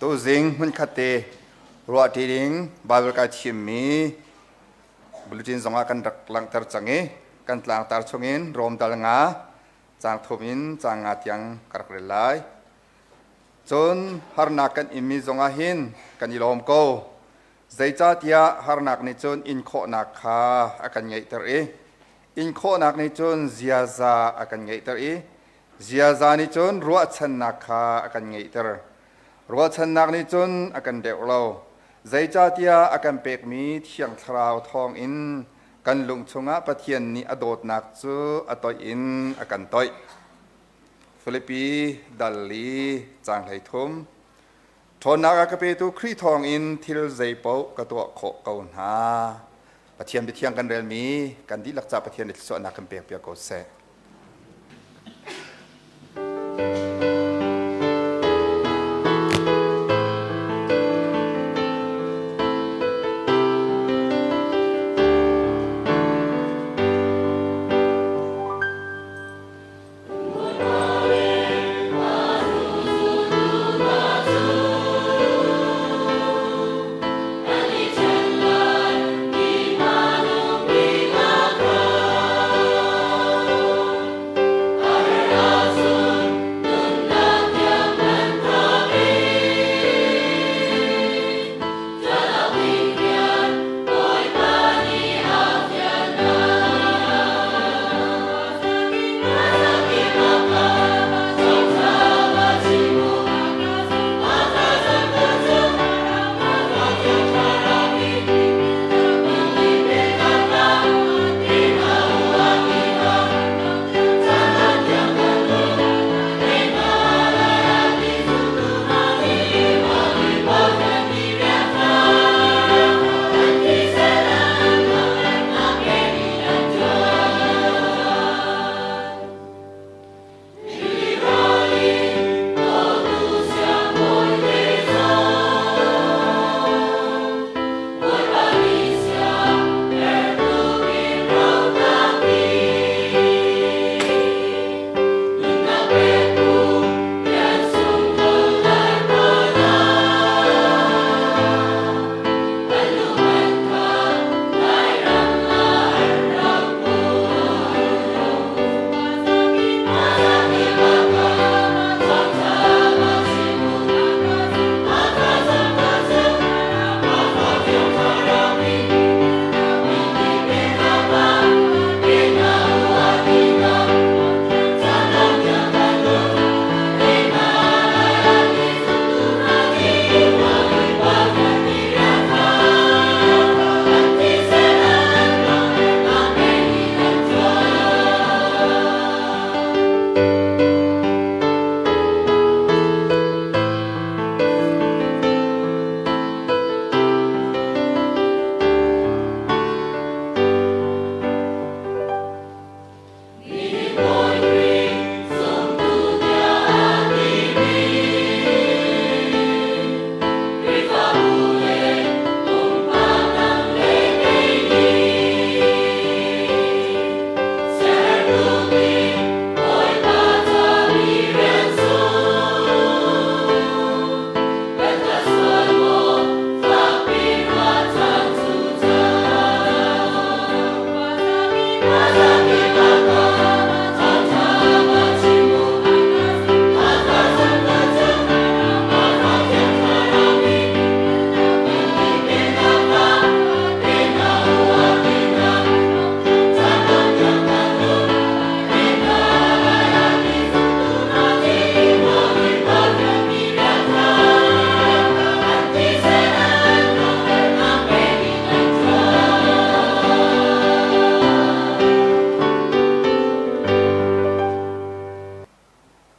Tuzing hmunkhat te ruahṭi ding Baibal kai thimmi bulletin zongah kan rak langhter cang i kan tlangtar chungin Rom dal nga caang thum in caang nga tiang ka rak rel lai. Cun harnak kan inmi zongah hin kan i lawm ko. Zeicahtiah harnak nih cun inkhawhnak kha a kan ngeihter i inkhawhnak nih cun ziaza a kan ngeihter i ziaza nih cun ruahchannak kha a kan ngeihter. Ruahchannak nih cun a kan deuh lo. Zeicahtiah a kan pekmi Thiang Thlarau thawngin kan lung chungah Pathian nih a dawtnak cu a toih in a kan toih. Filipi dal li caang 13. Ṭhawnnak a ka petu Khrih thawngin thil zeipaoh ka tuah khawh ko hna. Pathian biathiang kan relmi kan dihlak ca Pathian nih thluachuahnak kan pek piak ko seh.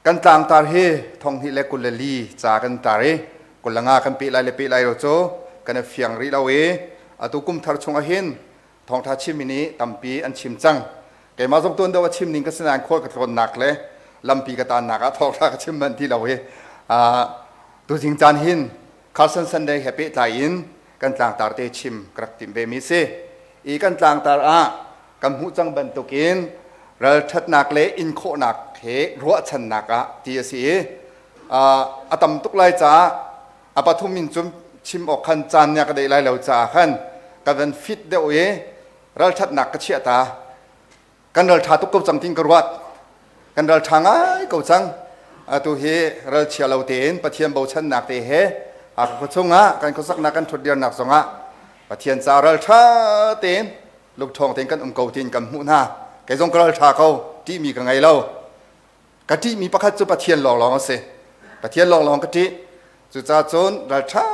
Kan tlangtar hi 2024 ca kan tar i 25 kan peh lai le peh lai lo cu kan i fiang rih lo i atu kum thar chung ahhin thawngtha chimmi nih tampi an chim cang. Keimah zong tuan deuh a chim ning ka si nain khual ka tlawnnak le lampi ka tannak ah thawngtha ka chim manh ti lo i tuzing caan hin Carson Sunday he pehtlai in kan tlangtar te chim ka rak timh ve mi si. I kan tlangtar ah kan hmuh cang bantukin ralṭhatnak le inkhawhnak he ruahchannak ah ti a si i a tam tuk lai caah. A pathum in cun chim awk khan caan nih a ka deih lai lo caah khan ka van fit deuh i ralṭhatnak ka chiah ta. Kan ralṭha tuk ko cang tiin ka ruat. Kan ralṭha ngai ko cang. Atu hi ralchia lo tein Pathian bochannak te he Hakha khua chungah kan khuasaknak kan ṭhutdirnak zongah Pathian ca ralṭha tein lungṭhawng tein kan um ko tiin kan hmuh hna. Kei zong ka ralṭha ko, ṭihmi ka ngei lo. Ka ṭihmi pakhat cu Pathian lawnglawng a si. Pathian lawnglawng ka ṭih. Cucaah cun ralṭha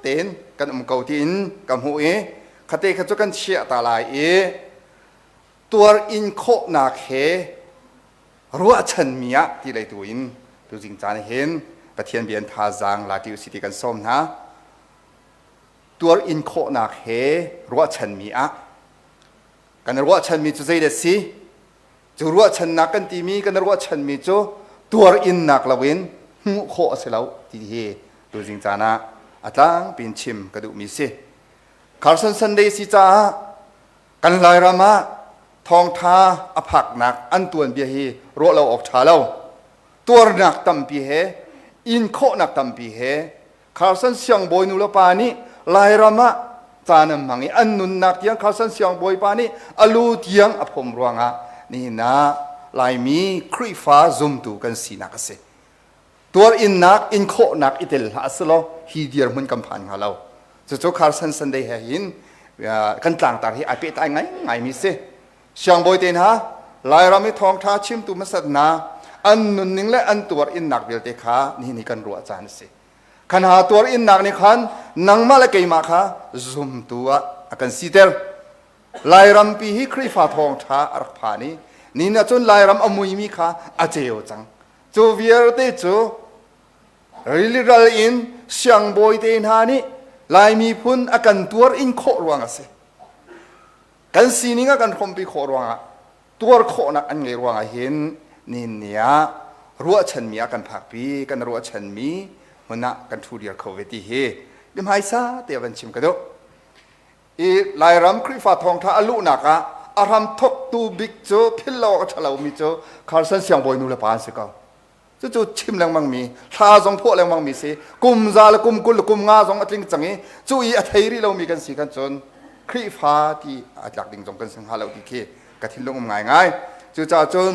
tein kan um ko tiin ka hmuh i khate kha cu kan chiah ta lai i tuar in khawhnak he ruahchanmi ah ti lei tu in tuzing caan hin Pathian bia in thazaang la ti usih ti kan sawm hna. Tuar in khawhnak he ruahchanmi ah kan ruahchanmi cu zeidah si? Cu ruahchannak kan timi kan ruahchanmi cu tuar innak loin hmuh khawh a si lo ti hi tuzing caan ah a tlangpi in chim ka duhmi si. Carson Sunday si caah kan Lairam ah thawngtha a phaknak an tuanbia hi ruah lo awk ṭha lo. Tuarnak tampi he in khawhnak tampi he Carson siangbawi nu le pa nih Lairam ah caan an hmang i an nunnak tiang Carson siangbawi pa nih a lu tiang a phom ruangah nihin ah Laimi Khrihfa zumtu kan sinak a si. Tuar innak, in khawhnak i tel hlah selaw hi dirhmun kan phan hnga lo. Cucu Carson Sunday he hin kan tlangtar hi ai pehtlai ngaingaimi si. Siangbawi te hna, Lairam i thawngṭha chimtu hmasat hna, an nunning le an tuar innak vialte kha nihin hi kan ruah caan a si. Khan ha tuar innak nih khan nangmah le keimah kha zumtu ah a kan siter. Lairampi hi Khrihfa thawngṭha a rak phan i ni ah cun Lairam a muimi kha a ceu cang. Cu vialte cu rili ral in siangbawi te hna nih Lai miphun a kan tuar in khawh ruang a si. Kan sining a kan hrawmpi khawh ruangah tuar khawhnak an ngei ruangah hin nihin ni ah ruahchanmi ah kan phakpi kan ruahchanmi hmun ah kan ṭhu dir kho ve ti hi biahmaisa te van chim ka duh. I Lairam Khrihfa thawngṭha a luhnak ah a hram thawktu bik cu philh lo awk a ṭha lomi cu Carson siangbawi nu le pa an si ko. Cucu chim lengmang mi, thla zong phuah lengmang mi si, kum za le kum 20 le kum nga zong a tling cang i cu i a thei rih lomi kan si kan cun Khrihfa ti a tlak ding zong kan si hnga lo ti khi ka thinlung um ngaingai. Cucaah cun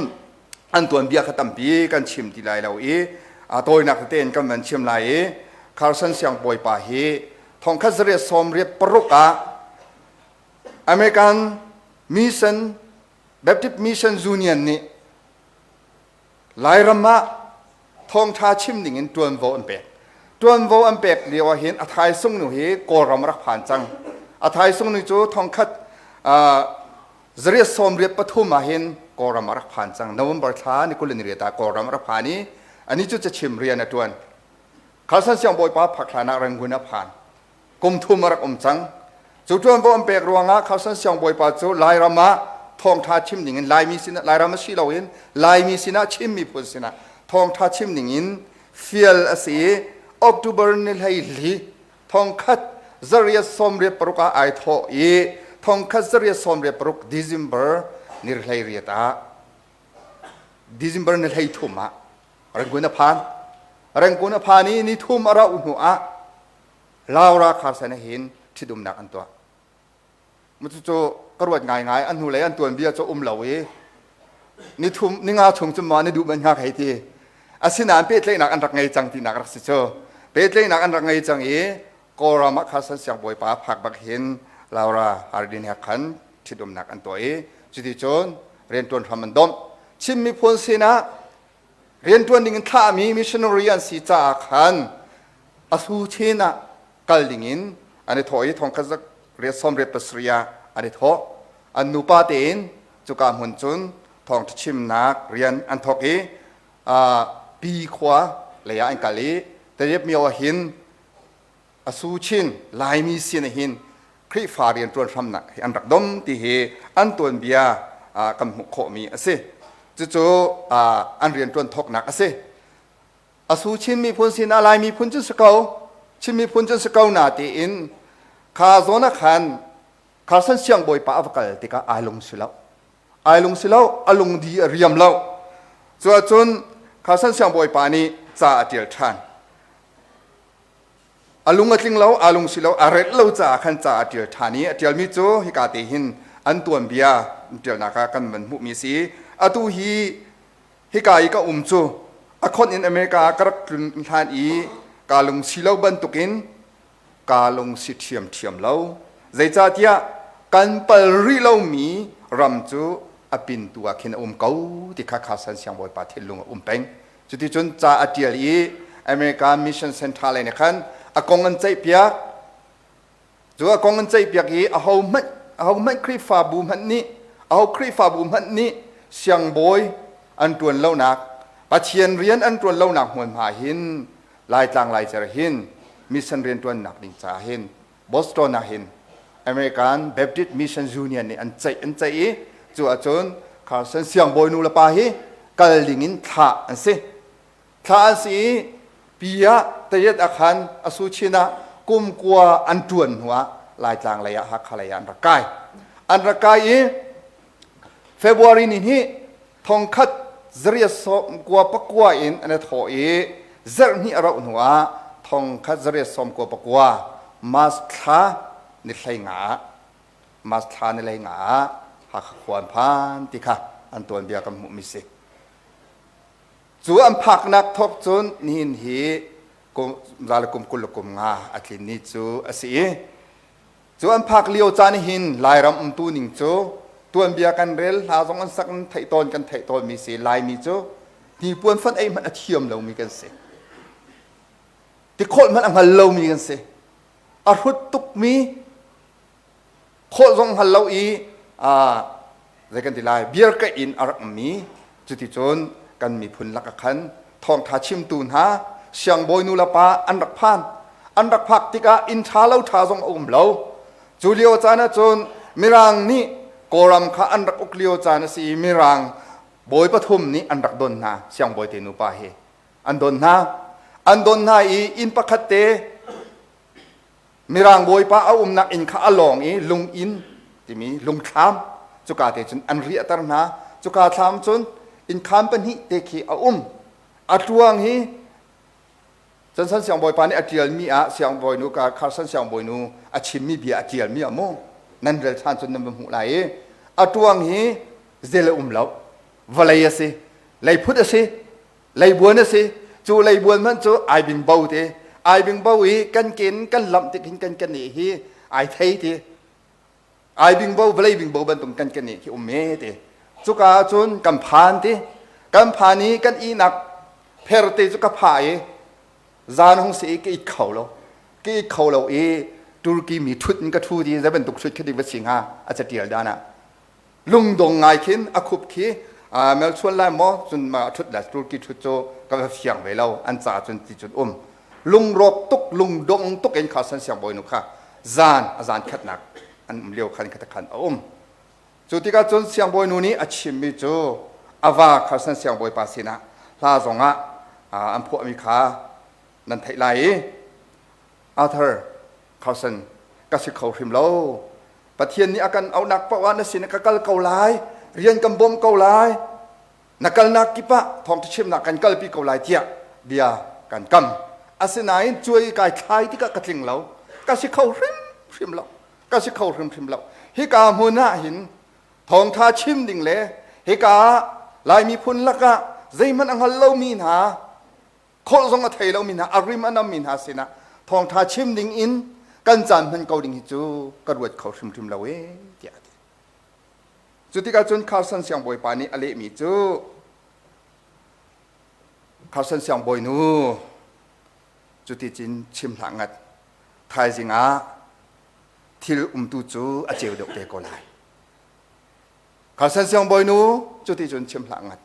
an tuanbia kha tampi kan chim ti lai lo i a tawinak tete in kan van chim lai i Carson siangbawipa hi thongkhat zariat sawm riat paruk ah American Mission Baptist Mission Union nih Lairam ah thawngṭha chim dingin ṭuanvo an pek. Ṭuanvo an pek lio ah hin a thaisung nu hi Kawlram a rak phan cang. A thaisung nu cu thongkhat zariat sawm riat pathum ah hin Kawlram a rak phan cang. November thla ni 20 ni riat ah Kawlram a rak phan i ani cu cachim rian a ṭuan. Khalsan siangbawipa phak hlan ah Rangoon a phan. Kum thum a rak um cang. Cu ṭuanvo an pek ruangah Carson siangbawipa cu Lairam ah thawngṭha chim dingin Laimi sinah Lairam a si loin Laimi sinah Chin miphun sinah thawngṭha chim dingin fial a si i October ni 14 thongkhat zariat sawmriat paruk ah ai thawh i thongkhat zariat sawmriat paruk December ni 18 ah December ni 13 ah Rangoon a phan. Rangoon a phan i ni thum a rauh hnu ah Laura Carson hin ṭhitumnak an tuah. Cucu ka ruat ngaingai an hnulei an tuanbia cu um lo i ni thum ni nga chung cu ma ni duh man hngak hei ti. Asinain pehtlaihnak an rak ngei cang tinak rak si cu. Pehtlaihnak an rak ngei cang i Kawlram ah Carson siangbawipa phak bak hin Laura Hardin he khan ṭhitumnak an tuah i cuticun rianṭuan hram an domh. Chin miphun sinah rianṭuan ding in thlahmi missionary an si caah khan a su chin ah kal dingin an i thawh i thongkhat zak riat sawm riat pasarih ah an i thawh. An nupa tein cuka hmun cun thawngṭha chimnak rian an thawk i pi khua lei ah an kal i Tariap mio ah hin a su chin Laimi sin ah hin Khrihfa rianṭuan hramnak hi an rak dom ti hi an tuanbia kan hmuh khawhmi a si. Cucu an rianṭuan thawknak a si. A su Chin miphun sinah Lai miphun cu si ko, Chin miphun cu si ko na tiin kha zawn ah khan Carson siangbawipa a va kal tikah ai lung si lo. Ai lung si lo, a lungdi a riam lo. Cu ahcun Carson siangbawipa nih ca a ṭial ṭhan. A lung a tling lo, aa lung si lo, a relh lo caah khan ca a ṭial ṭhan i a ṭialmi cu hika te hin an tuanbia ṭialnak ah kan van hmuhmi a si. Atu hi hika i ka um cu a khonh in America ah ka rak tlun hlan i kaa lung si lo bantukin kaa lung si ṭhiamṭhiam lo. Zeicahtiah kan pal rih lomi ram cu a pintu ah khin a um ko ti kha Khasan siangbawipa thinlung a um peng. Cuticun ca a ṭial i American Mission Center lei nih khan a kong an ceihpiak. Cu a kong an ceihpiak i ahohmanh ahohmanh Khrihfabu hmanh nih aho Khrihfabu hmanh nih siangbawi an ṭuan lonak Pathian rian an ṭuan lonak hmunhma hin Laitlang Laicer hin mission rian ṭuannak ding caah hin Boston ah hin American Baptist Mission Union nih an ceih an ceih i cu ahcun Carson siangbawi nu le pa hi kal ding in thlah an si. Thlah an si i pi ah tayet ah khan a su chin ah kum kua an ṭuan hnu ah Laitlang lei ah Hakha lei ah an rak kai. An rak kai i February ni hnih thongkhat zariat 99 in an i thawh i zarhhnih a rauh hnuah thongkhat zariat 99 March thla ni 15 ah March thla ni 15 ah Hakha khua an phan ti kha an tuanbia kan hmuhmi si. Cu an phaknak thawk cun nihin hi kum za le kum 25 a tlin ni cu a si i Cu an phak lio caan hin Lairam umtu ning cu tuanbia kan rel hla zong an sak theih tawn kan theih tawnmi si Laimi cu hnipuan fan ei hmanh a thiam lomi kan si. Tikhawlh hmanh a hngal lomi kan si. A hrut tukmi khawlh zong hngal lo i zei kan ti lai biarkaih in a rak ummi cuticun kan miphun lak ah khan thawngṭha chimtu hna siangbawi nu le pa an rak phan an rak phak tikah inn ṭha lo ṭha zong a um lo cu lio caan ah cun mirang nih kawlram kha an rak uk lio caan a si i mirang bawi pathum nih an rak don hna siangbawi te nupa hi an don hna an don hna i inn pakhat te Mirang bawipa a umnak inn kha a lawng i lung inn timi lungthlam cuka te cun an riahter hna. Cuka thlam cun innkhaan pahnih te khi a um. A ṭuang hi Johnson siangbawipa nih a ṭialmi ah siangbawinu ka Carson siangbawinu a chimmi bia a ṭialmi ah mu nan rel ṭhan cun nan va hmuh lai i a ṭuang hi zel a um lo vawlei a si leiphut a si Leibuan a si. Cu leibuan hmanh cu ai bing bo te. Ai bing bo i kan ken kan lamh tik hin kan kan i hi ai thei ti. Ai bing bo vawlei bing bo bantuk kan kan i khi um me ti. Cuka ahcun kan phan ti. Kan phan i kan ihnak pher te cu ka pha i zan hung si i ka it kho lo. Ka it kho lo i Turkey mi thut in ka thu ti zei bantuk thut khi dik va si hnga a catial dan ah. Lungdong ngai khin a khup khi melchuan lai maw cun ma ṭhut le Turkey ṭhut cu ka va fiang ve lo an ca cun ti cun um lungrawk tuk lungdong tuk in Carson siangbawinu kha zan a zan khatnak an um lio khan kha khan a um cu tikah cun siangbawinu nih a chimmi cu a va Carson siangbawipa sinah hla zongah an phuahmi kha nan theih lai i Arthur Carson ka si kho hrim lo Pathian nih a kan auhnak paoh ah na sin ka kal ko lai, rian kan bawmh ko lai, na kalnak kip ah thawngṭha chimnak kan kalpi ko lai tiah bia kan kam. Asinain cuai kai thlai tikah ka tling lo, ka si kho hrimhrim lo, ka si kho hrimhrim lo. Hika hmun ah hin thawngṭha chim ding le hika ah Lai miphun lakah zeihmanh a hngal lomi hna khawlh zong a thei lomi hna a rim a nammi hna sinah thawngṭha chim ding in kan caan hman ko ding hi cu ka ruat kho hrimhrim lo ee tiah a ti. Cu tikah cun Carson siangbawipa nih a lehmi cu Carson siangbawinu cuti cin chim hlah ngat thaizing ah thil umtu cu a ceu deuh te ko lai. Carson siangbawinu cuti cun chim hlah ngat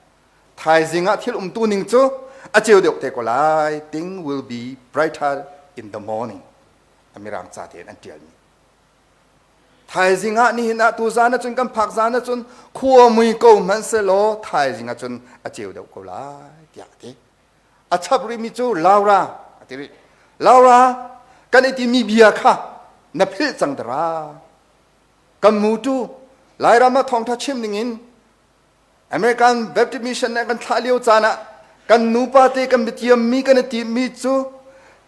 Thaizing ah thil umtu ning cu a ceu deuh te ko lai. Thing will be brighter in the morning. A mirang ca tein an ṭialmi. Thaizing ah nihin ah tuzan ah cun kan phak zan ah cun khua mui ko hmanh selaw thaizing ah cun a ceu deuh ko lai tiah a ti. A chap rihmi cu Laura a ti rih. Laura kan i timi bia kha na philh cang dara. Kan mutu Lairam ah thawngṭha chim dingin American Baptist Mission nih kan thlah lio caan ah kan nupa te kan biatiammi kan i timmi cu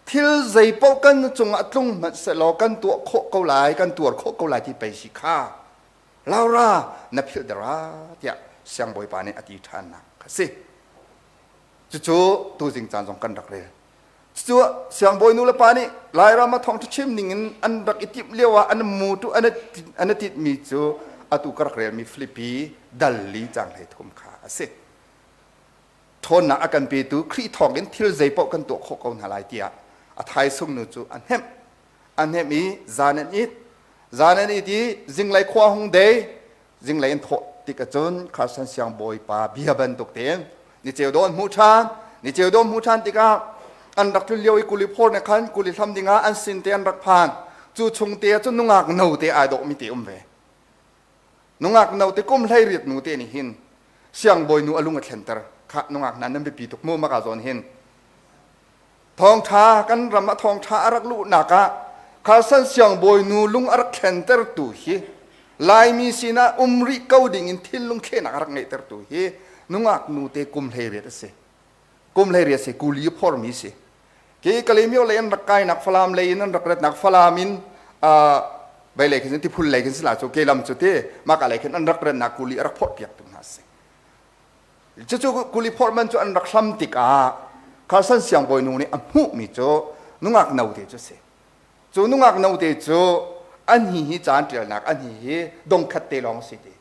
Thil zeipaoh kan cungah tlung hmanh sehlaw kan tuah khawh ko lai, kan tuar khawh ko lai ti pei si kha. Laura, na philh dara tiah siangbawipa nih a ti ṭhannak a si. Cucu tuzing caan zong kan rak rel. Cucu siangbawi nu le pa nih Lairam ah thawngṭha chim ning in an rak i timh lio ah an mutu an an titmi cu atu ka rak relmi Filipi dal li caang 13 kha a si. Ṭhawnnak a kan petu Khrih thawng in thil zeipaoh kan tuah khawh ko hna lai tiah a thaisung nu cu a hnemh. A hnemh i zan an it. Zan an it i zinglei khua hung dei zinglei in thawh tik ahcun Carson siangbawipa bia bantuk tein ni ceu dawh an hmuh ṭhan. Ni ceu dawh hmuh ṭhan tikah an rak tlun lio i kuli phor ne khan kuli hlam dingah an sin te an rak phan. Cu chung te ahcun nungak no te ai dawhmi te um ve. Nungak no te kum 18 nu te nih hin siangbawi nu a lung a thlenter. Khah nungak hna nan biapi tuk mu maka zawn hin. Thawngṭha kan ram ah thawngṭha a rak luhnak ah Carson siangbawi nu lung a rak thlentertu hi Laimi sinah um rih ko ding in thinlung thlehnak a rak ngeihtertu hi nungak nu te kum 18 a si. Kum 18 si kuli phormi si. Ke Kalaymyo lei an rak kainak Falam lei in an rak ratnak Falam in vei lei khin tiphul lei khin sila cu ke lam cu ti maka lei khin an rak ratnak kuli a rak phorh piak tu hna si. Cucu kuli phorh man cu an rak hlam tikah Carson siangbawi nu nih a hmuhmi cu nungak note cu si. Cu nungak note cu an hi hi caan ṭialnak an hi hi dongkhat te lawng si ti.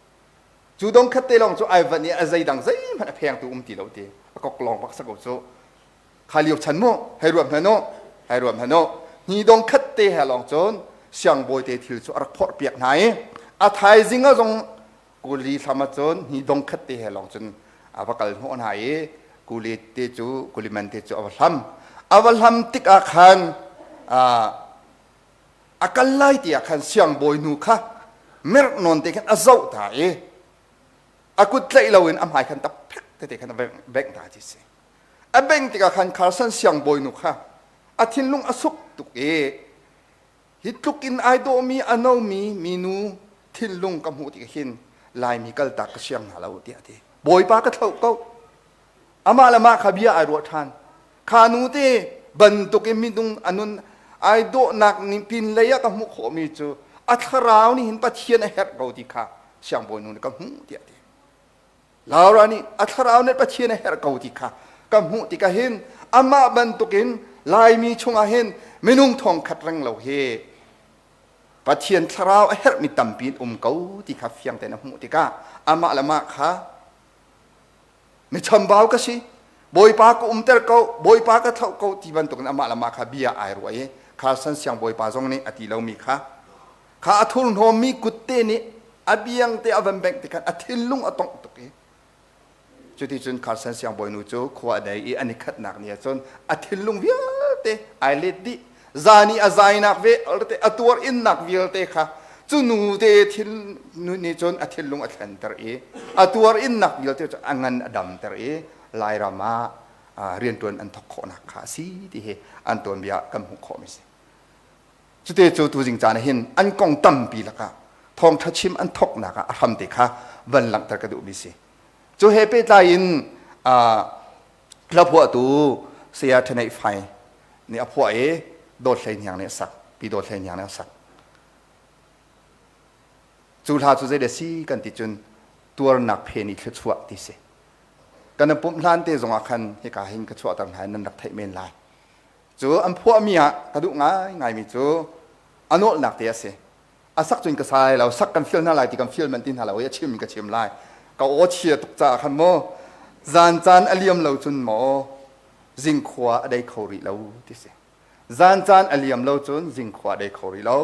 Cu dongkhat te lawng cu ai van i a zeidang zeihmanh a phengtu um ti lo ti. A kok lawng bak sa ko cu. Kha lio chan mu, hei ruat hmanh u, hei ruat hmanh u. Ni dongkhat te he lawng cun siangbawi te thil cu a rak phorh piak hna i a thaizing ah zong kuli hlam ahcun hi dong khat te he lawng cun a va kal hnawh hna i kuli te cu kuli man te cu a va hlam. A va hlam tikah khan a kal lai ti ah khan siangbawi nu kha merh nawn te khan a zoh ta i a kut tlaih loin a hmai khan tap phek tete khan a bengh ta ti si. A bengh tikah khan Carson siangbawi nu kha a thinlung a suk tuk i Hi tluk in ai dawhmi a nomi minu thinlung ka hmuh tik hin Laimi kaltak ka siang hna lo tiah a ti. Bawipa ka thloh ko. Amah le mah kha bia ai ruah ṭhan. Kha nu te bantuk in minung a nun ai dawhnak ning pin lei ah ka hmuh khawhmi cu a thlarau nih hin Pathian a herh ko ti kha siangbawi nu nih ka hmuh tiah a ti. Laura nih a thlarau nih Pathian a herh ko ti kha ka hmuh tikah hin amah bantukin Laimi chungah hin minung thongkhat reng lo hi Pathian thlarau a herhmi tampi in um ko ti kha fiang tein a hmuh tikah amah le mah kha mi chambau ka si Bawipa ka umter ko Bawipa ka thlauh ko ti bantukin amah le mah kha bia ai ruah i Carson siang Bawipa zong nih a ti lomi kha Kha a thurhnawmmi kutte nih a biang te a van bengh tikhan a thinlung a tongh tuk i cuticun Carson siangbawinu cu khua a dei i an i khatnak ni ahcun a thinlung vialte ai let dih. Zan i a zainak vialte a tuar innak vialte kha cu nu te thil nu nih cun a thinlung a thlenter i a tuar innak vialte cu a ngan a damter i Lairam ah rianṭuan an thawk khawhnak kha a si ti hi an tuanbia kan hmuh khawhmi a si. Cute cu tuzing caan ah hin an kong tampi lakah thawngṭha chim an thawknak ah a hramte kha van langhter ka duhmi si. Cu he pehtlai in hlaphuahtu Saya Ṭhaneih Fai nih a phuah i Dawt Hlei Hniang nih a sak, Pi Dawt Hlei Hniang nih a sak. Cu hla cu zeidah si kan ti cun tuarnak phen i thluachuah ti si. Kan i pumh hlan te zongah khan hika hin ka chuahter hna i nan rak theih men lai. Cu an phuahmi ah ka duh ngaingaimi cu a nawlnak te a si. A sak cun ka sa lai lo, sak kan fial hna lai ti kan fial manh ti hna lo i a chim in ka chim lai. Ka aw chia tuk caah khan maw zan caan a liam lo cun maw zingkhua a dei kho rih lo ti si. Zan caan a liam lo cun zingkhua a dei kho rih lo.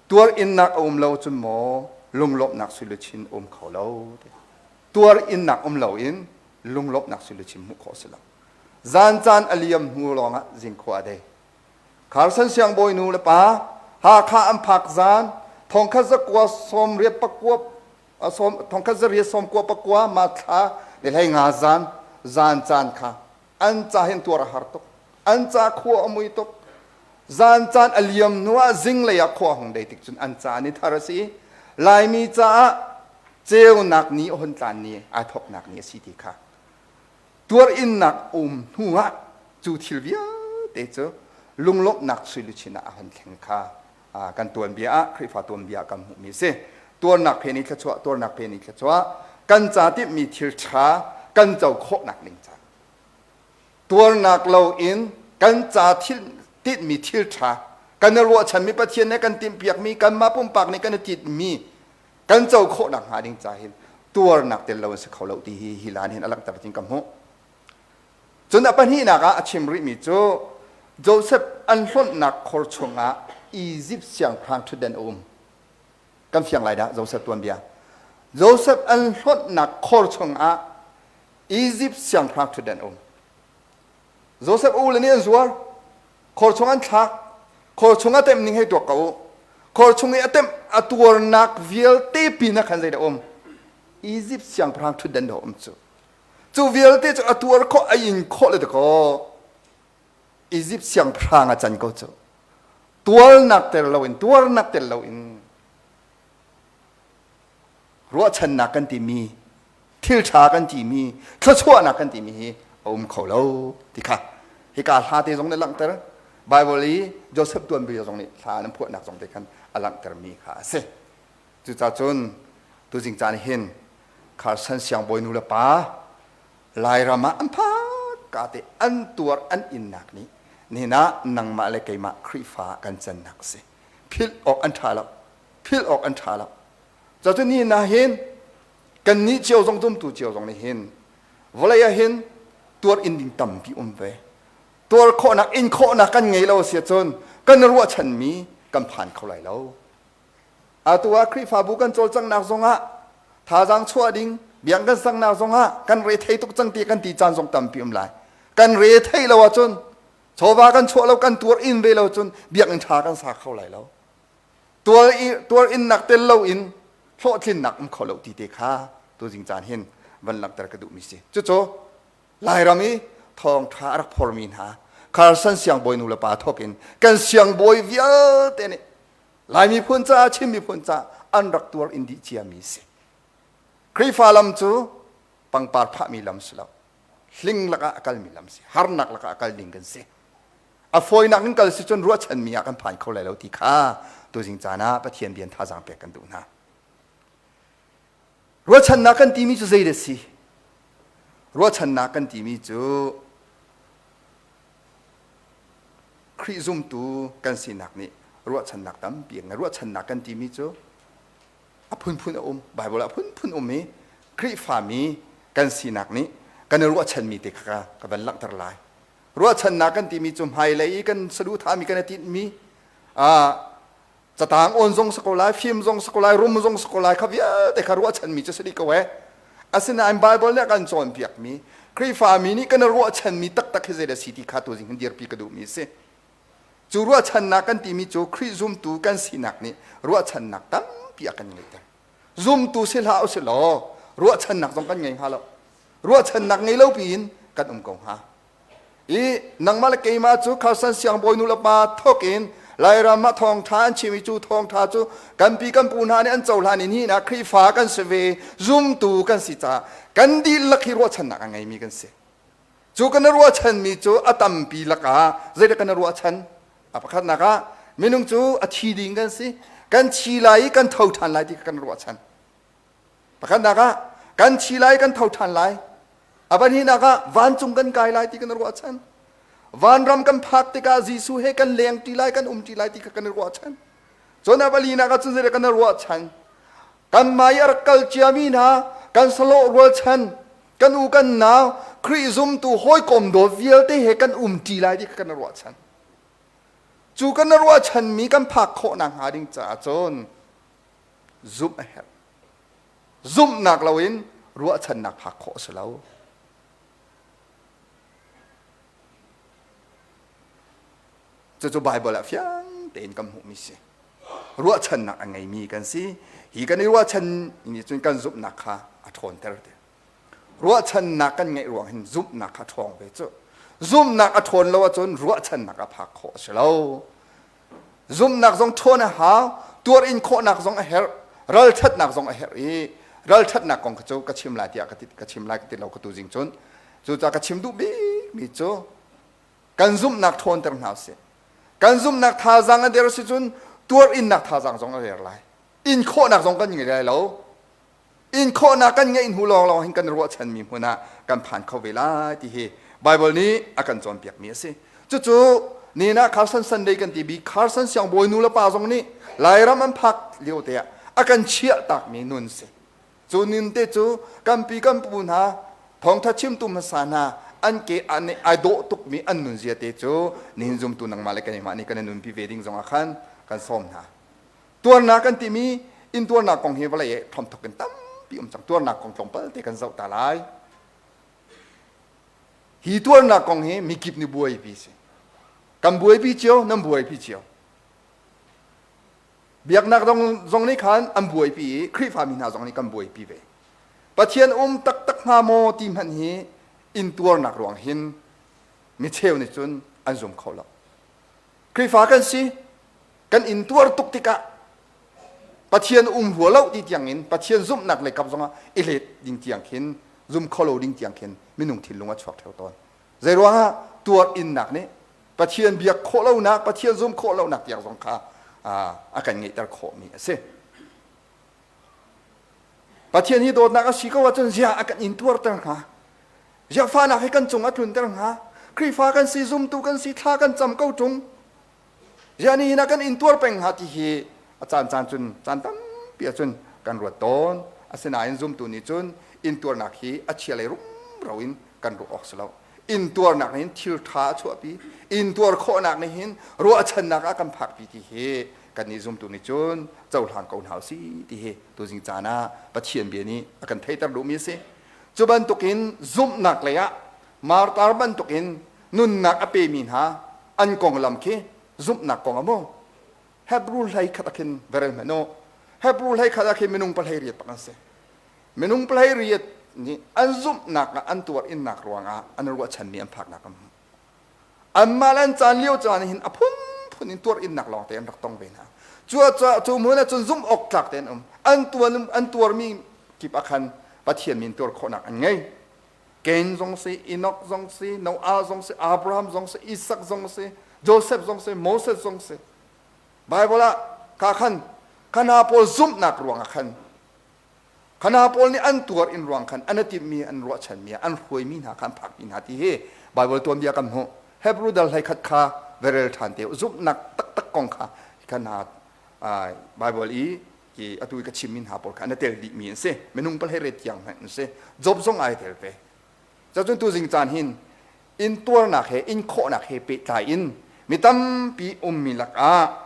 Tuar innak a um lo cun maw lunglawmhnak sui luchin um kho lo ti. Tuar innak um lo in lunglawmhnak sui luchin hmuh khawh a si lo. Zan caan a liam hnu lawngah zingkhua a dei. Carson siangbawi nu le pa Hakha an phak zan 1989 1999 ma thla ni 15 zan zan caan kha an ca hin tuar a har tuk. An ca khua a mui tuk. Zan caan a liam hnu ah zinglei ah khua hung dei tik cun an ca ni thar a si. Laimi caah ceunak ni a hun tlan ni ai thawknak ni a si ti kha tuar innak um hnu ah cu thil vialte te cu lunglawmhnak suiluchin ah a hon thleng kha kan tuanbia ah Khrihfa tuanbia ah kan hmuhmi a si. Tuarnak phen i thluachuah, tuarnak phen i thluachuah, kan ca timhmi thil ṭha kan co khawhnak ding ca. Tuarnak loin kan ca thil tinhmi thil ṭha kan i ruahchanmi Pathian nih kan timhpiakmi kanmah pumpak nih kan i tinhmi kan co khawhnak hnga ding ca hin tuarnak tel lo in si kho lo ti hi hi lan hin a langhter tin ka hmuh. Cun a pahnihnak ah a chim rihmi cu Joseph an hlonhnak khor chungah Izipt siangpahrang ṭhutdan a um. Kan fiang lai dah Joseph tuanbia. Joseph an hlonhnak khor chungah Izipt siangpahrang ṭhutdan a um. Joseph u le nih an zuar. Khor chung an thlak. Khor chung a temh ning hei tuak ko u. Khor chung i a temh a tuarnak vialte pin ah khan zeidah um? Izipt siangpahrang ṭhutdan dah um cu. Cu vialte cu a tuar khawh a in khawh le dakaw Izipt siangpahrang a can ko cu. Tuarnak tel loin tuarnak tel loin ruahchannak kan timi thil ṭha kan timi thluachuahnak kan timi hi a um kho lo ti kha hika hla te zong nih langhter Bible i Joseph tuanbia zong nih hla an phuahnak zong te khan a langhtermi kha a si. Cucaah cun tuzing caan hin Carson siangbawi nu le pa Lairam ah an phak ka te an tuar an innak nih nihin ah nangmah le keimah Khrihfa kan cannak a si. Philh awk an ṭha lo. Philh awk an ṭha lo. Cucu ni na hin kannih cio zong zumtu cio zong nih hin vawlei ah hin tuar in ding tampi um ve. Tuar khawhnak in khawhnak kan ngei lo si ahcun kan ruahchanmi kan phan kho lai lo. Atu ah Khrihfabu kan cawlcanghnak zongah thazaang chuah ding biang kan sangnak zongah kan re thei tuk cang ti kan ti caan zong tampi um lai. Kan re thei lo ahcun chawva kan chuah lo kan tuar in ve lo cun biakinn ṭha kan sa kho lai lo. Tuar i tuar innak tel loin hlawhtlinnak um kho lo ti te kha tuzing caan hin van langhter ka duhmi si. Cucu Lairam i thawngṭha a rak phormi hna Carson siangbawi nu le pa thawk in kan siangbawi vialte nih Lai miphun caah Chin miphun caah an rak tuar in dih ciami si. Khrihfa lam cu pangpar phahmi lam si lo. Hling lakah a kalmi lam si. Harnak lakah a kal ding kan si. A fawinak in kal si cun ruahchanmi ah kan phan kho lai lo ti kha tuzing caan ah Pathian bian thazaang pek kan duh hna. Ruahchannak kan timi cu zei dah si? Ruahchannak kan timi cu Khrih zumtu kan sinak nih ruahchannak tampi a ngei. Ruahchannak kan timi cu a phunphun a um. Bible ah a phunphun um i Khrihfami kan sinak nih kan i ruahchanmi te kha ka van langhter lai. Ruahchannak kan timi cu hmailei i kan saduhthahmi kan i tinhmi catang awn zong si ko lai, fim zong si ko lai, rum zong si ko lai kha vialte kha ruahchanmi cu si dih ko eh. Asinain Bible nih a kan cawnpiakmi Khrihfami nih kan i ruahchanmi taktak hi zeidah si ti kha tuzing hin dirpi ka duhmi a si. Cu ruahchannak kan timi cu Khrih zumtu kan sinak nih ruahchannak tampi a kan ngeihter. Zumtu si hlah usih law ruahchannak zong kan ngei hnga lo. Ruahchannak ngei lo piin kan um ko hnga. I nangmah le keimah cu Carson siangbawi nu le pa thawk in Lairam ah thawngṭha an chim i cu thawngṭha cu kan pi kan pu hna nih an cohlan i nihin ah Khrihfa kan si ve zumtu kan si caah kan dihlak hi ruahchannak a ngeimi kan si. Cu kan i ruahchanmi cu a tampi lakah zeidah kan i ruahchan? A pakhatnak ah minung cu a thi ding kan si. Kan thi lai i kan tho ṭhan lai ti kha kan ruahchan. Pakhatnak ah kan thi lai kan tho ṭhan lai. A pahnihnak ah vancung kan kai lai ti kan i ruahchan. Vanram kan phak tikah Jesuh he kan leng ṭi lai, kan um ṭi lai ti kha kan i ruahchan. Cun a palinak ah cun zeidah kan i ruahchan? Kanmah i a rak kal ciami hna kan salawh rualchan, kan u kan nau, Khrih zumtu hawikom dawt vialte he kan um ṭi lai ti kha kan i ruahchan. Cu kan i ruahchanmi kan phak khawh nakhnga ding caah cun zumh a herh. Zumhnak loin ruahchannak phak khawh a si lo. Cucu Baibal ah fiang tein kan hmuhmi si. Ruahchannak a ngeimi kan si. Hi kan i ruahchan nih cun kan zumhnak kha a ṭhawnter ti. Ruahchannak kan ngeih ruang hin zumhnak kha ṭhawng ve cu. Zumhnak a ṭhawn lo ahcun ruahchannak a phak khawh a si lo. Zumhnak zong ṭhawn a hau, tuar in khawhnak zong a herh, ralṭhatnak zong a herh i ralṭhatnak kong kha cu ka chim lai tiah ka, ti, ka chim lai ka ti lo ka tu zing cun. Cucaah ka chim duh bikmi cu. Kan zumhnak ṭhawnter hna usih. Kan zumhnak thazaang a der si cun tuar innak thazaang zong a der lai. In khawhnak zong kan ngei lai lo. In khawhnak kan ngeih hnu lawnglawng hin kan ruahchanmi hmun ah kan phan kho ve lai ti hi Bible nih a kan cawnpiakmi a si. Cucu nina Carson Sunday kan ti bi Carson siangbawi nu le pa zong nih Lairam an phak lio te ah a kan chiah takmi nun si. Cu nin te cu kan pi kan pu hna thawngtha chimtu hmasa hna an ke an ai dawh tukmi an nunzia te cu nihin zumtu nangmah le keimah nih kan i nunpi ve ding zongah khan kan sawm hna. Tuarnak kan timi intuarnak kong hi vawlei thomthok in tampi um cang. Tuarnak kong tlawmpal te kan zoh ta lai. Hi tuarnak kong hi mikip nih buaipi si. Kan buaipi cio, nan buaipi cio. Biaknak zong nih khan an buaipi i Khrihfami hna zong nih kan buaipi ve. Pathian um taktak hnga maw ti hmanh hi intuarnak ruang hin micheu nih cun an zum kho lo. Khrihfa kan si, kan intuar tuk tikah Pathian um rua lo ti tiangin Pathian zumhnak lei kap zongah i let ding tiang khin zum kho lo ding tiang khin minung thinlung a chuak theo tawn. Zeiruangah tuar innak nih Pathian biak khawh lonak, Pathian zum khawh lonak tiang zong kha a kan ngeihter khawhmi a si. Pathian hi dawtnak a si ko ahcun ziah a kan intuarter hnga? Ziah fahnak hi kan cung a tlunter hnga? Khrihfa kan si, zumtu kan si, thla kan cam ko ṭung. Ziah nihin ah kan intuar peng hnga ti hi a caan caan cun caan tampi ahcun kan ruat tawn. Asinain zumtu nih cun intuarnak hi a chia lei rumro in kan ruah awk si lo. Intuarnak nih hin thil ṭha a chuahpi. Intuar khawhnak nih hin ruahchannak ah kan phakpi ti hi kannih zumtu nih cun cohlang ko hna usih ti hi tuzing caan ah Pathian bia nih a kan theihter duhmi a si. Cu bantukin zumhnak lei ah martar bantukin nunnak a pemi hna an konglam khi zumhnak kong a mu. Hebrew hlei khat ah khin verel hmanh u. Hebrew hlei khat ah khin minung pahlei riat bak an si. Minung pahlei riat nih an zumhnak ah an tuar innak ruangah an ruahchanmi an phaknak an hmuh. Anmah le an caan lio caan hin a phunphun in tuar innak lawngte an rak tong ve hna. Cu cu hmun ah cun zumh awk tlak te an um. An tuan an tuarmi kip ah khan Pathian min tuar khawhnak an ngei. Cain zong si, Enoch zong si, Noah zong si, Abraham zong si, Isaac zong si, Joseph zong si, Moses zong si. Bible ah ka khan khana pawl zumhnak ruangah khan Khana pawl nih an tuar in ruang khan an timhmi an ruahchanmi an hruaimi hna kha an phakmi hna ti hi Bible tuanbia kan hmuh. Hebrew dal hlei khat kha verel ṭhan te zumhnak taktak kong kha khana Bible i ki atu i ka chimmi hna pawl kha an tel dihmi an si. Minung pal hei ret tiang hmanh an si. Job zong ai tel ve. Cacun tuzing caan hin in tuarnak he in khawhnak he pehtlai in mi tampi ummi lakah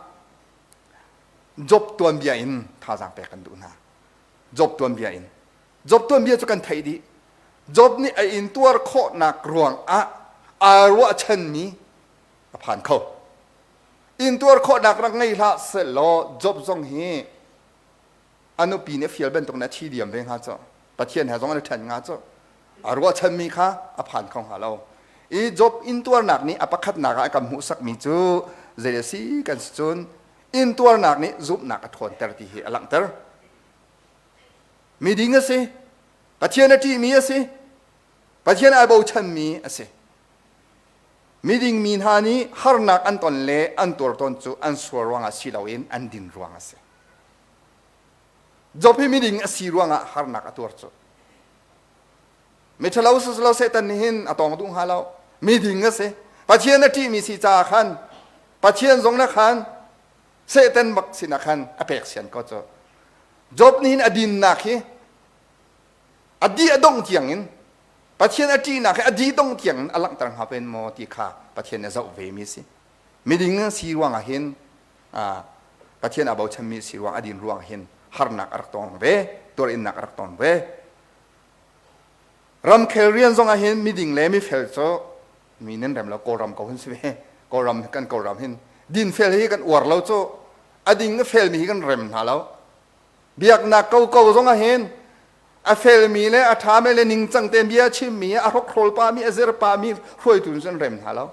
Job tuanbia in thazaang pek kan duh hna. Job tuanbia in. Job tuanbia cu kan theih dih. Job nih a intuar khawhnak ruangah aa ruahchanmi a phan kho. Intuar khawhnak rak ngei hlah sehlaw Job zong hi a nupi nih a fial bantuk in a thi diam ve hnga cu. Pathian he zong an i ṭhen hnga cu. A ruahchanmi kha a phan kho hnga lo. I Job intuarnak nih a pakhatnak ah a kan hmuhsakmi cu zei a si kan si cun intuarnak nih zumhnak a ṭhawnter ti hi a langhter. Miding a si, Pathian a ṭihmi a si, Pathian ai bochanmi a si. Miding mi hna nih harnak an ton le an tuar tawn cu an sual ruangah si loin an din ruang a si. Job hi miding a si ruangah harnak a tuar cu. Miṭhalo lo Satan nih hin a tawng duh hnga lo. Miding a si. Pathian a ṭihmi si caah khan Pathian zong na khan Satan bak sinah khan a pek sian ko cu. Job nih hin a dinnak hi a di a dongh tiangin Pathian a ṭihnak hi a di dongh tiangin a langhter hnga pen maw ti kha Pathian nih a zoh ve mi a si. Miding si ruangah hin Pathian aa bochanmi si ruang a din ruang hin harnak a rak tong ve, tuarinnak a rak tong ve. Ramkhel rian zong ah hin miding le mifel cu mi nan rem lo Kawlram ko hin si ve. Kawlram kan Kawlram hin dinfel hi kan uar lo cu a ding a felmi hi kan rem hna lo. Biaknak ko ko zong ah hin a felmi le a ṭhami le ningcang te bia chimmi a hrokhrawl pami a zir pami hruaitu cu an rem hna lo.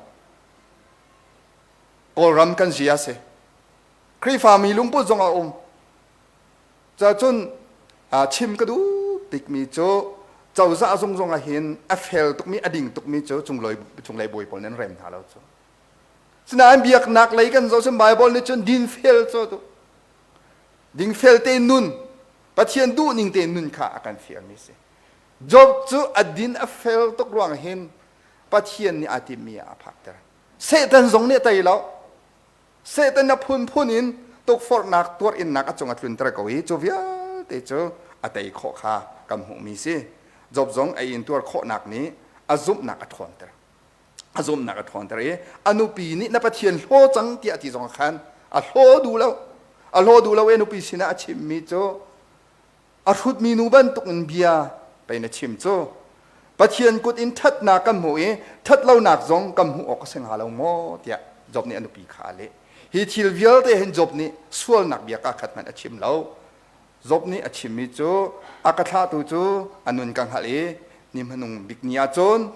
Kawlram kan zia si. Khrihfami lungput zong a um. Cacun chim ka duh bikmi cu Cozah zung zong ah hin a fel tukmi a ding tukmi cu cunglei bawi pawl nih an rem hna lo cu. Sinain biaknak lei kan zoh cun Bible nih cun dinfel cu dingfel te nun Pathian duhning te nun kha a kan fialmi si. Job cu a din a fel tuk ruang hin Pathian nih aa timmi ah a phakter. Satan zong nih a tei lo. Satan a phunphun in tukforhnak tuarinnak a cung a tlunter ko i cu vialte cu a tei khawh kha kan hmuhmi si. Job zong a intuar khawhnak nih a zumhnak a ṭhawnter. A zumhnak a ṭhawnter i a nupi nih na Pathian hlaw cang tiah ti zong khan a hlaw duh lo. A hlaw duh lo i a nupi sinah a chimmi cu A hrutmi nu bantukin bia pei na chim cu. Pathian kut in ṭhatnak kan hmuh i ṭhatlonak zong kan hmuh awk a si hnga lo maw tiah Job nih a nupi kha a leh. Hi thil vialte hin Job nih sualnak bia kaa khat hmanh a chim lo. Job nih a chimmi cu a ka thlahtu cu a nun ka hngalh i ni hmanung bik ni ah cun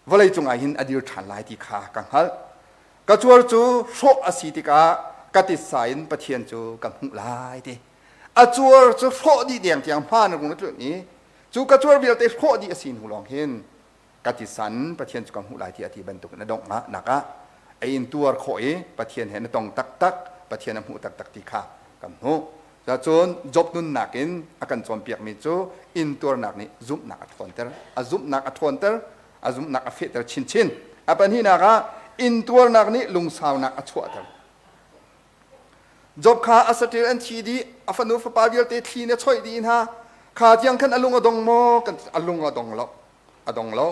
vawleicung ah hin a dir ṭhan lai ti kha ka hngalh. Ka cuar cu hrawh a si tikah ka titsa in Pathian cu ka hmuh lai ti. A cuar cu hrawh dih deng tiang hmaan a rung a tlunh i cu ka cuar vialte hrawh dih a si hnu lawng hin ka titsa in Pathian cu ka hmuh lai ti a ti bantuk in a donghnak ah a intuar khawh i Pathian he na tong taktak, Pathian a hmuh taktak ti kha kan hmuh. Cun Job nunnak in a kan cawnpiakmi cu intuarnak nih zumhnak a ṭhawnter. A zumhnak a ṭhawnter, a zumhnak a fehter chinchin. A pahnihnak ah intuarnak nih lungsaunak a chuahter. Job kha a saṭil an thi dih, a fanu fapa vialte thli nih a choih dih hna. Kha tiang khan a lung a dong maw? Kan a lung a dong lo. A dong lo.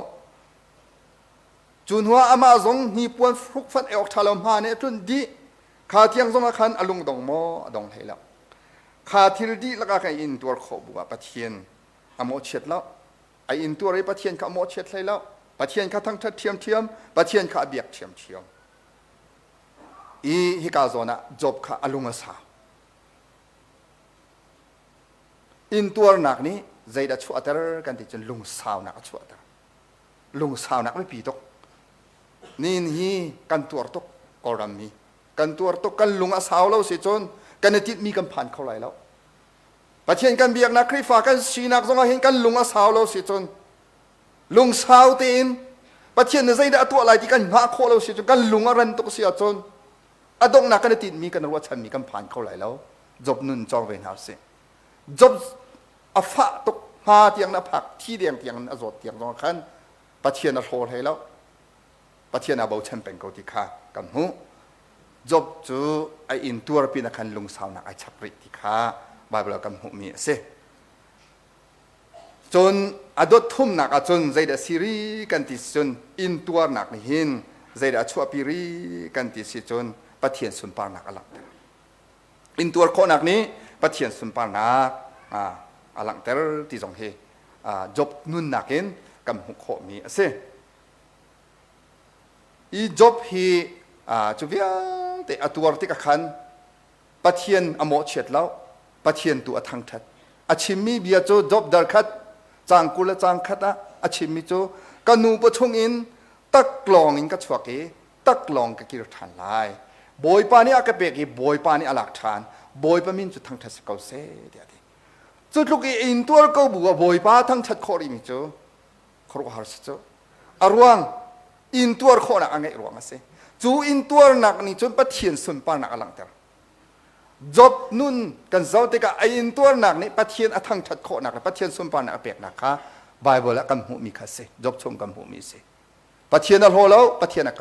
Cu hnuah amah zong hnipuan hrukfanh ei awk ṭha lo hma nih a tlunh dih. Kha tiang zongah khan a lung dong maw? A dong hlei lo. Kha thil dihlak ah kan intuar khawh bu ah Pathian a mawhchiat lo. A intuar i Pathian kha a mawhchiat hlei lo. Pathian kha thangṭhat ṭhiamṭhiam, Pathian kha a biak ṭhiamṭhiam. I hika zawn ah Job kha a lung a sau. Intuarnak nih zeidah chuahter kan ti cun lungsaunak a chuahter. Lungsaunak biapi tuk. Nihin hi kan tuar tuk Kawlram mi. Kan tuar tuk kan lung a sau lo si cun kan i tinhmi kan phan kho lai lo. Pathian kan biaknak Khrihfa kan sinak zongah hin kan lung a sau lo si cun lungsau tein Pathian nih zeidah a tuah lai ti kan hngah khawh lo si cun kan lung a ran tuk si ahcun a donghnak kan i tinhmi kan ruahchanmi kan phan kho lai lo. Job nun cawng ve hna usih. Job a fah tuk hma tiang na phak thi deng tiang a zawt tiang zong khan Pathian a hlaw hlei lo. Pathian aa bochan peng ko ti kha kan hmuh. Job cu a intuar pin ah khan lungsaunak ai chap rih ti kha Bible ah kan hmuhmi a si. Cun a dot thumnak ah cun zeidah si ri kan ti si cun intuarnak nih hin zeidah a chuahpi ri kan ti si cun Pathian sunparnak a langhter. Intuar khawhnak nih Pathian sunparnak a langhter ti zong hi Job nunnak in kan hmuh khawhmi a si. I Job hi cu vialte a tuar tikah khan Pathian a mawhchiat lo, Pathian tu a thangṭhat. A chimmi bia cu Job dar khat, caang 20 le caang khat ah a chimmi cu ka nu pawchung in taklawng in ka chuak i taklawng ka kir ṭhan lai. Bawipa nih a ka pek i Bawipa nih a lak ṭhan. Bawipa min cu thangṭhat si ko seh tiah a ti. Cu tluk i intuar ko bu ah Bawipa thangṭhat khawh rihmi cu khuaruahhar si cu. A ruang intuar khawhnak a ngeih ruang a si. Cu intuarnak nih cun Pathian sunparnak a langhter. Job nun kan zoh tikah a intuarnak nih Pathian a thangṭhat khawhnak le Pathian sunparnak a peknak kha Bible ah kan hmuhmi kha a si. Job chung kan hmuhmi a si. Pathian a hlaw lo, Pathian a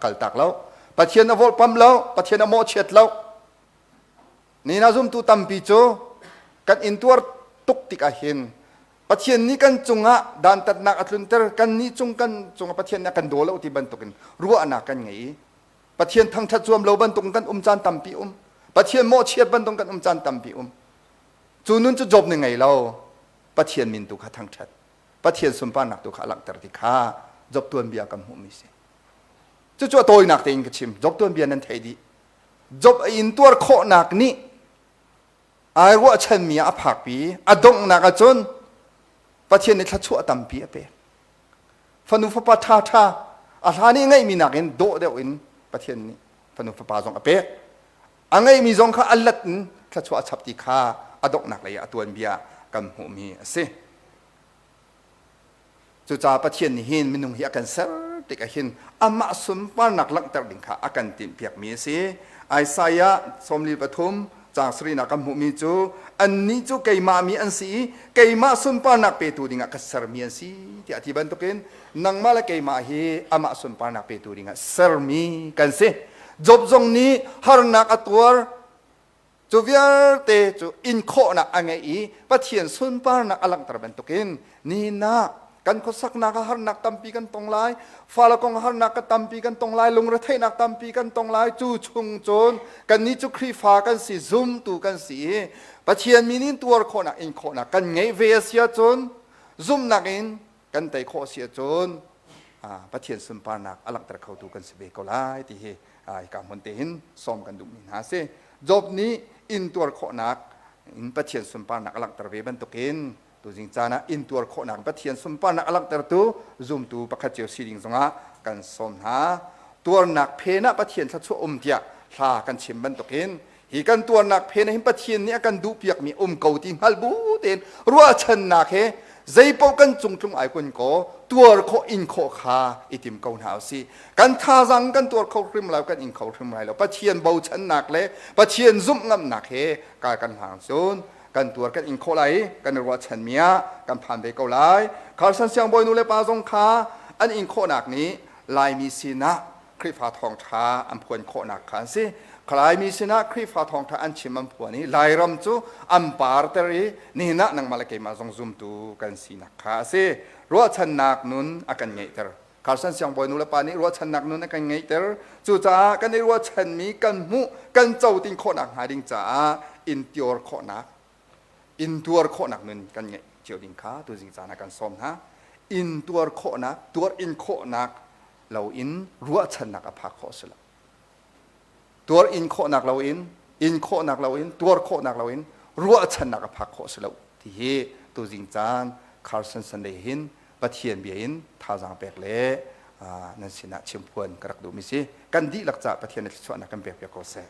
kaltak lo. Pathian a volhpam lo, Pathian a mawhchiat lo. Nina zumtu tampi cu kan intuar tuk tikah hin Pathian nih kan cungah dantatnak a tlunter, kan nih cung kan cungah Pathian nih a kan daw lo ti bantukin ruahnak kan ngei i Pathian thangṭhat zuam lo bantukin kan um caan tampi um. Pathian mawhchiat bantukin kan um caan tampi um. Cu nun cu Job nih ngei lo. Pathian min tu kha thangṭhat. Pathian sunparnak tu kha a langhter ti kha Job tuanbia kan hmuhmi si. Cucu a tawinak tein ka chim. Job tuanbia nan theih dih. Job a intuar khawhnak nih ai ruahchanmi ah a phakpi a donghnak ahcun Pathian nih thluachuah tampi a pek. Fanu fapa ṭhaṭha a hlan i ngeihmi nakin dawh deuh in Pathian nih fanu fapa zong a pek. A ngeihmi zong kha a lat in thluachuah a chap ti kha a donghnak lei ah a tuanbia kan hmuhmi a si. Cucaah Pathian nih hin minung hi a kan ser tik ah hin amah sunparnak langhter ding kha a kan tinhpiakmi a si. Isaiah 43 caang sarihnak kan hmuhmi cu annih cu keimah mi an si i keimah sunparnak petu dingah ka sermi an si tiah a ti bantukin nangmah le keimah hi amah sunparnak petu dingah sermi kan si. Job zong nih harnak a tuar. Cu vialte cu in khawhnak a ngeih i Pathian sunparnak a langhter bantukin nihin ah kan khuasaknak ah harnak tampi kan tong lai, fale kong harnak ka tampi kan tong lai, lungretheihnak tampi kan tong lai. Cu chung cun kannih cu Khrihfa kan si, zumtu kan si i Pathian min in tuar khawhnak, in khawhnak kan ngeih ve a si ahcun zumhnak in kan tei khawh a si ahcun Pathian sunparnak a langhter khotu kan si ve ko lai ti hi hika hmun te hin sawm kan duhmi hna a si. Job nih intuar khawhnak in Pathian sunparnak a langhter ve bantukin tuzing caan ah intuar khawhnak Pathian sunparnak a langhtertu zumtu pakhat cio si ding zongah kan sawm hna. Tuarnak phen ah Pathian thluachuah um tiah hla kan chim bantukin hi kan tuarnak phen ah hin Pathian nih a kan duhpiakmi um ko ti hngal bu tein ruahchannak he zeipaoh kan cung tlung ai kun kaw tuar khawh in khawh kha i tim ko hna usih. Kan thazaang kan tuar kho hrim lo, kan ing kho hrim lai lo. Pathian bochannak le Pathian zumh ngamnak he kal kan hlang cun kan tuar kan ing khawh lai i kan i ruahchanmi ah kan phan ve ko lai. Carson siangbawi nu le pa zong kha an ing khawhnak nih Laimi sinah Khrihfa thawngṭha an phuan khawhnak kha an si. Laimi sinah Khrihfa thawngṭha an chim an phuan i Lairam cu an parter i nihin ah nangmah le keimah zong zumtu kan sinak kha a si. Ruahchannak nun a kan ngeihter. Carson siangbawi nu le pa nih ruahchannak nun a kan ngeihter. Cucaah kan i ruahchanmi kan hmuh kan co tin khawhnak hnga ding caah intuar khawhnak intuar khawhnak nun kan ngeih cio ding kha tuzing caan ah kan sawm hna. Intuar khawhnak, tuar in khawhnak loin ruahchannak a phak khawh a si lo. Tuar in khawhnak loin, in khawhnak loin, tuar khawhnak loin ruahchannak a phak khawh a si lo ti hi tuzing caan Carson Sunday hin Pathian bia in thazaang pek le nan sinah chimphuan ka rak duhmi si. Kan dihlak caah Pathian na thluachuahnak kan pek piak ko seh.